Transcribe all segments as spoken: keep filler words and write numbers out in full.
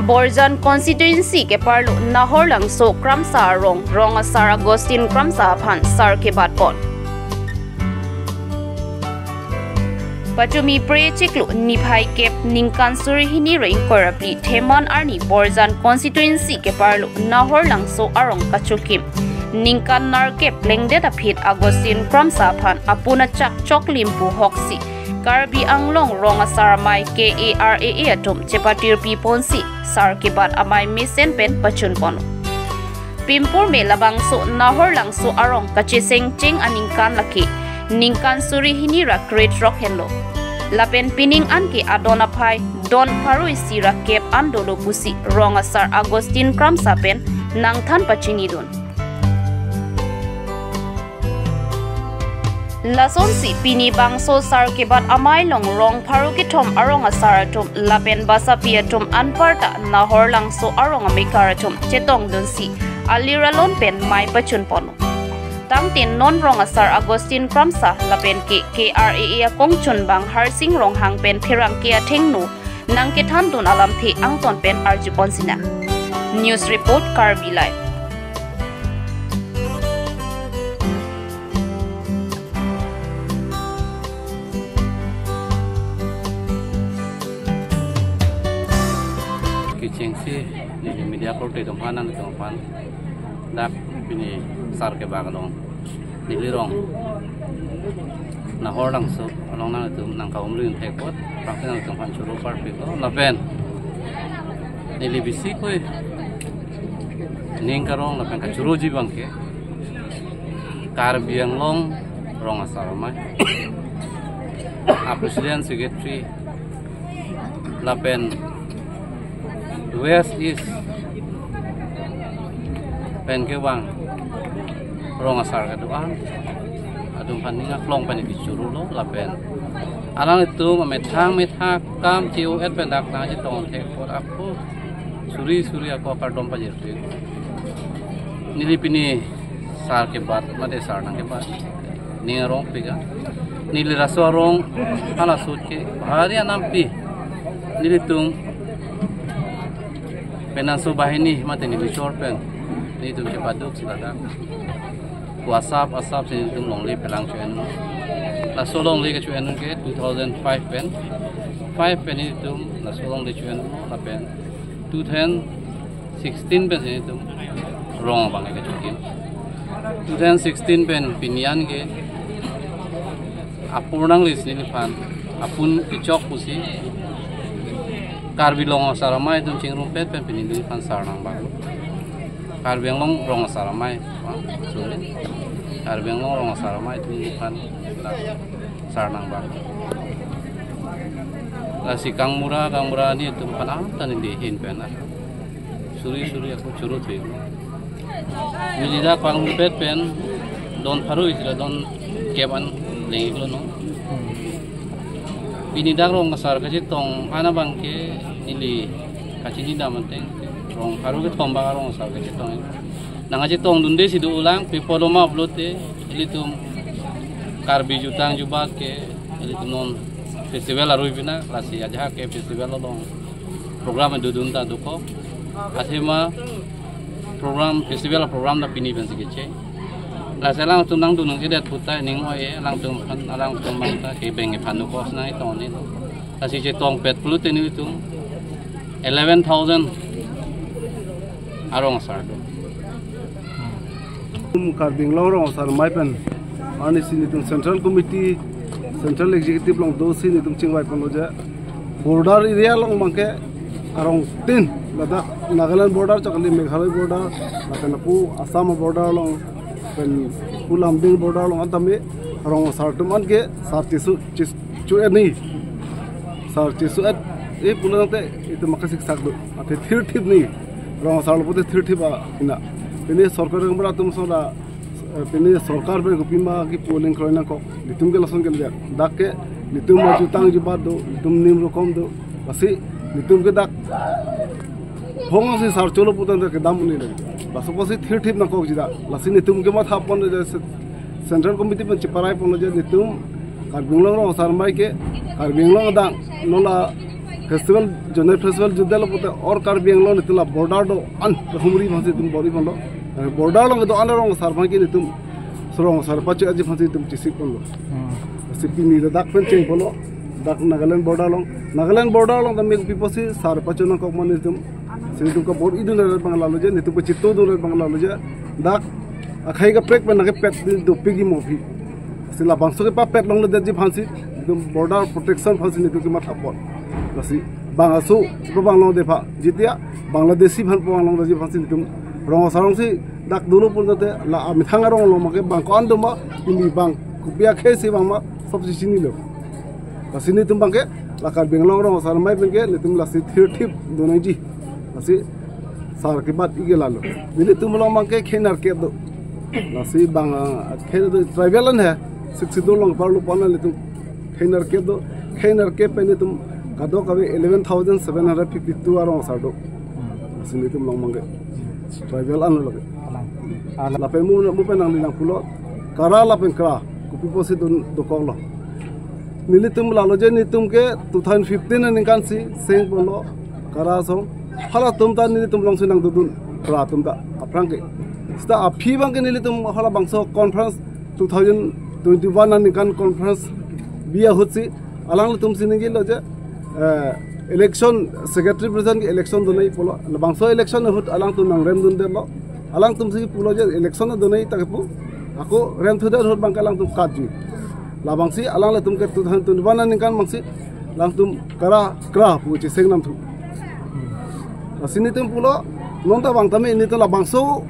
Borjan constituency keparlo Nahorlangso Kramsa arong Rong Asar Augustine Kramsa aphan sar kebat pon. Pachumi Phre chiklo niphai kep ningkan suri hini ra ingkoi ra phli Theman arni Borjan constituency keparlo Nahorlangso arong kachokim ningkan nerkep lengdet aphi Augustine Kramsa aphan apun achak choklim pu hoksi Karbi Anglong Rong Asar Amei K A R A A atum chepatirpi ponsi sar kebat amei mesen pen pachun pon. Pimpur me labangso Nahorlangso arong kacheseng cheng aningkan lake ningkan suri hini ra krethrok henlo. Lapen pining an ke adon aphai don pharo isi ra kep an dolo pusi Rong Asar Augustine Kramsa pen nangthan pachinidun. Lasonsi pini bangso sar kebat amei along rong pharo kethom arong asar atum lapen basapi atum anparta Nahorlangso arong amekar atum chetongdunsi alir alon pen mei pachun pon. Tangte non Rong Asar Augustine Kramsa lapen ke K R A A akongchunbang Harsing Ronghang pen pherangke athengno nangkethandun alamthe angton pen arju pon sinang. News report, Karbi Live. Kechengsi neli media korte atum aphan nangtum aphan dak pini sar kebat along neli rong Nahorlangso along nangtum nangka-umlin thekpot, prangsi nangtum aphan choro parpiklo, lapen neli bisi koi ning karong lapen kachoroji abang ke Karbi Anglong Rong Asar Amei a President, Secretary lapen West East pen kevang rong asar kedo-an atum aphan ning aklong pen kechorolo lapen alanglitum amethang methang akam che-o-et pen dak nangchetong thekpot ako suri suri ako kardom pajirpik. Neli pini sar kebat mate sar nangkebat ning arong pika. Neli laso arong hala sut ke bahari anampi nelitum penanso bahini mate neli chor pen nelitum chepaduk si ladak pu asap asap si nelitum longle pelang cho-en. Laso longle kecho-en ke two thousand five pen, five pen nelitum laso longle cho-en lapen two thousand sixteen pen si nelitum rong abang kechokim. Two thousand sixteen pen pini an ke apur nanglesi neliphan apun kechok pusi Karbi Anglong Rong Asar Amei atum chingrumpet pen pini neliphan sar nangbang. Karbi Anglong Rong Asar Amei, ah, sorry. Karbi Anglong Rong Asar Amei atum neliphan sar nangbang. Lasi kangmura kangmura ni atum aphan anta neli ahin pen ah suri suri ako choro thek. Neli dak pangrumpet pen don pharo isi ra don kep an leng-iklo non. Pini dak rong asar kachetong an abang ke neli kachini dam ateng rong pharo kethom abang rong asar kachetong. Nangkachetongdunde si do-olang, pi apotlo ma pulote ilitum Karbi jutang jubat ke ilitum non festival arui pina, lasi ajahak ke festival along program dodun ta dokok. Athema program, festival program ta pini pensi keche. Lasi alangtum nangdun nangkedet putai ning oi-e, alangtum aphan, alangtum abang ta kebeng aphan dokok si nangchetong ni. Lasi chetongpet pulote nelitum eleven thousand arong asar do. Karbi Anglong Rong Asar Amei pen arnisi nelitum Central Committee, Central Executive along dosi nelitum chingvai ponlo je border area along abang ke arong tin, ladak Nagaland border chot kali, Meghalaya border, lapen lapu Assam border along pen pu Lumding border along an tame rong asar atum an ke sar chesu, ches-, cho-en ni. Sar chesu-et, eh, pulo tangte itum maka siksak do. Athe thirthip ni. Rong asar lo pulote thirthip a hina. Pini sorkar kangmura atum so la, eh, pini sorkar pen kopima kipu lengkroi nangkok. Nelitum ke lason ke le. Dak ke nelitum ma jutang jubat do, nelitum nim rokom do. Lasi nelitum ke dak phong si sar cholo pu tangte kedam un-e le. Laso apotsi thirthip nangkokji dak. Lasi nelitum kematha pon le se-, Central Committee pen cheparai ponlo je nelitum Karbi Anglong Rong Asar Amei ke Karbi Anglong adang non la Festival, Jonai Festival jutdetlo pulote or Karbi Anglong netum la border do-an kehumri aphansi netum bor-i ponlo. Eh, border along kedo-an arong asar aphan ke netum, so rong asar pacho aji aphansi netum chesik ponlo. Hmm. Si pini ladak pen cheng ponlo. Dak Nagaland border along. Nagaland border along tame kopi apotsi sar pacho nangkok ma netum. Si netum kabor-idun abang lalo je, netum kachitodun abang lalo je. Dak akhei kaprek pen nangkepet dopik ji mo aphi. Si labangso kepapet longledetji aphansi, netum border protection aphansi netum kematha apot. Lasi bang aso, pabang longde apha, jetia Bangladeshi aphan pabang longdetji aphansi netum rong asar alongsi dak dolo pulote la amethang arong along abang ke bang ko-an do ma, pini bang kopi akhei si bang ma, sob si chinilo. Lasi netum abang ke la Karbi Anglong rong asar amei pen ke netum lasi thirthip donangji. Lasi sar kebat ike lalo. Nelitum along abang ke khei nerkep do. Lasi bang, ah, khei do tribal an he. Sixth Schedule along parlo pon nelitum khei nerkep do. Khei nerkep pen netum kadokave eleven thousand seven hundred fifty-two arong asar do. Lasi netum along abang ke tribal an lo ke. Alang. Alang. Lapen mo mo pen nangli nangpulo. Kara lapen Kra. Kopi apotsi dun dokoklo. Nelitum lalo je netum ke two thousand fifteen aningkan si seng ponlo Kra asong. Halatum ta nelitum alongsi nangdodun Kra atum ta aphrang ke. Seta aphi abang ke nelitum halabangso conference two thousand twenty-one aningkan conference bi ahutsi alanglitum si ningjelo je, eh, election secretary president ke election donai pulo. Labangso election ahut alangtum nangremdundetlo. Alangtum si pulo je election donai ta kepu. Ako remthudet ahut abang ke alangtum katji. Labangsi alanglitum ke two thousand twenty-one aningkan abangsi alangtum Kra, Kra pu cheseng namthu. Lasi netum pulo, non ta bang tame netum labangso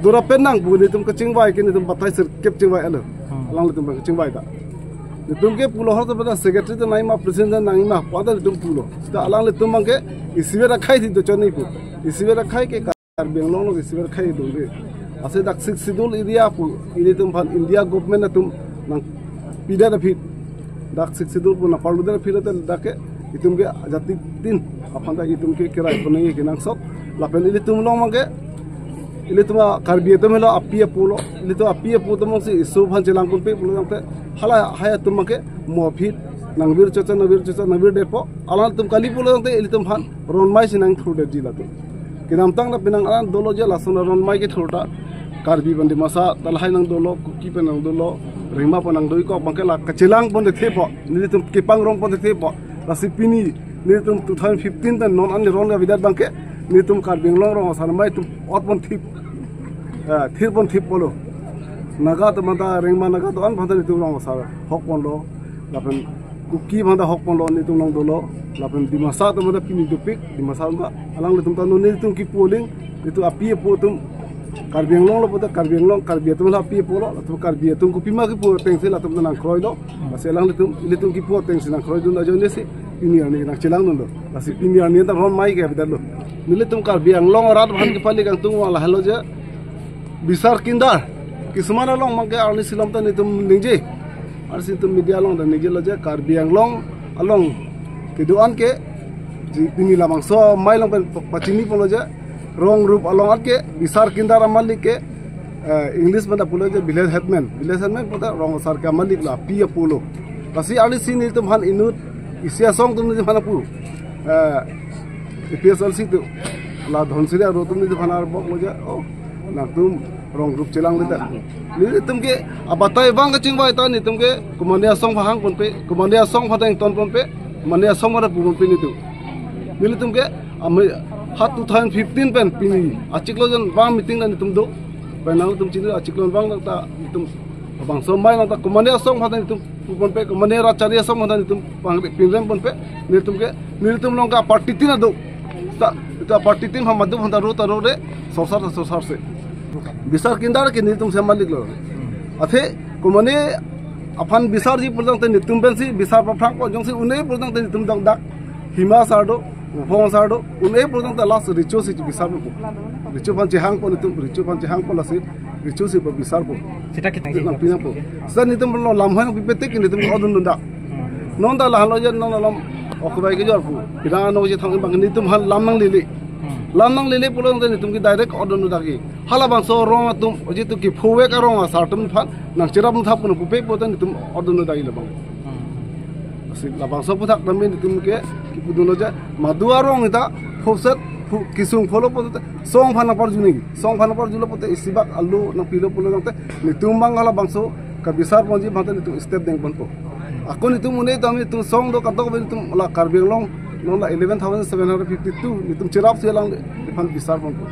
dora pen nang pu netum kachingvai ke netum batai sirkep chingvai alo. Hmm. Alanglitum abang kachingvai ta. Netum ke pulo hor ta pada secretary ta nangji ma, president ta nangji ma, pu ta netum pulo. Seta alanglitum abang ke isivet akhei si dochot nangji pu. Isivet akhei ke Karbi Anglong along isivet akhei dongde. Lasi dak Sixth Schedule area pu, ilitum aphan India government atum nangpidet aphi. Dak Sixth Schedule pu nangparludet aphi lote dak ke itum ke ajatin aphan ta itum ke kerai ponai kenangsot. Lapen ilitum along abang ke, ilitum a Karbi atum helo api apo lo. Ilitum api apo atum si isu aphan chelangponpe pulo tangte halahai atum abang ke mo aphi nangvirchotchot, nangvirchotchot, nangvirdetpo. Alanglitum kali pulo tangte ilitum aphan ronmai si nangthurdetji latum. Kedamtang ta penang aran dolo je lason ronmai kethur ta. Karbi pen Dimasa ta lahai nangdolo, Kuki pen nangdolo, Rengma pen nangdo-ikok abang ke la kachelang ponthepo. Nelitum kepangrong ponthepo. Lasi pini nelitum two thousand fifteen pen non an ron avedet abang ke nelitum Karbi Anglong rong asar amei atum ot ponthip. Eh, thir ponthip pulo. Naga atum ta, Rengma Naga do-an aphan ta nelitum rong asar hok ponlo. Lapen Kuki aphan ta hok ponlo, nelitum along dolo. Lapen Dimasa atum ta pini dopik, Dimasa atum ta alanglitum ta non nelitum kipu aling, nelitum api apo atum Karbi Anglong lo pulote Karbi Anglong, Karbi atum la api apo lo, latum Karbi atum kopima kipu atengsi latum ta nangkroilo. Lasi alanglitum, ilitum kipu atengsi nangkroidun ajoine si pini arni nangchelangdunlo. Lasi pini arni ta ronmai ke avedet lo. Nelitum Karbi Anglong arat aphan kepali kangtung abang lahelo je bisar kindar. Kisuman along abang ke arnisi alam ta nelitum ningje. Arnisi itum media along ta ningjelo je Karbi Anglong along kedo-an ke ji pini labangso amei along pen pachini ponlo je rong rup along an ke bisar kindar amalik ke, eh, English pen ta pulo je village headman. Village headman pulote rong asar ke amalik lo, api apo lo. Lasi arnisi nelitum aphan inut isi asong atum nelitum aphan pu. Eh, A P H L C atum, la Dhansiri aro atum nelitum aphan arboklo je, oh, nangtum rong rup chelangledet. Nelitum ke abatai abang kachingvai ta nelitum ke komane asong aphan hang ponpe, komane asong aphan ta ington ponpe, komane asong aphan ta pu ponpe nelitum. Nelitum ke amei ha two thousand fifteen pen pini achiklo jon abang meeting ta nelitum do. Pen nangtum chini achiklo jon abang ta nelitum labangso amei along ta komane asong aphan ta nelitum pu ponpe, komane rat chari asong aphan ta nelitum pang pinrem ponpe, nelitum ke, nelitum along ke aparty tin ado. Ta, ta aparty tin aphan madu aphan ta ro ta rore, sorsar ta sorsar se. Bisar kindar ke nelitum si amalik lo. Athe komane aphan bisarji pulo tangte nelitum pensi bisar paphrangpo, jongsi un-e pulo tangte nelitum dak dak Hima asar do, Vopong asar do, un-e pulo tangte last Recho si bisarpo. Recho aphan chehangpo nelitum, Recho aphan chehangpo lasi, Recho si pabisarpo. Seta kita nangpinangpo. Seta nelitum lo lam hoi nangpipetik nelitum odun dundak. Non ta lahelo je non alam okobai kejor pu. Pidang ano je thang bang nelitum aphan lam nanglele. Lam nanglele pulo tangte nelitum ke direct odun dundak ke. Halabangso arong atum, oje tu kephovek arong asar atum aphan nangcherap thap nangpupe pulo tangte nelitum odun dundak labang. Labangso aphuthak tame netum ke kipudunlo je madu arong ita phokset phu-, kesung pholo pote song aphan nangparju nangji, song aphan nangparjulo pote isibak alo nangpilo pulo tangte netum abang halabangso kabisar ponji aphan netum step dengponpo. Ako netum un-e tame netum song do kadokave netum la Karbi Anglong non la eleven thousand seven hundred fifty-two netum cherap si alangliphan bisar ponpo.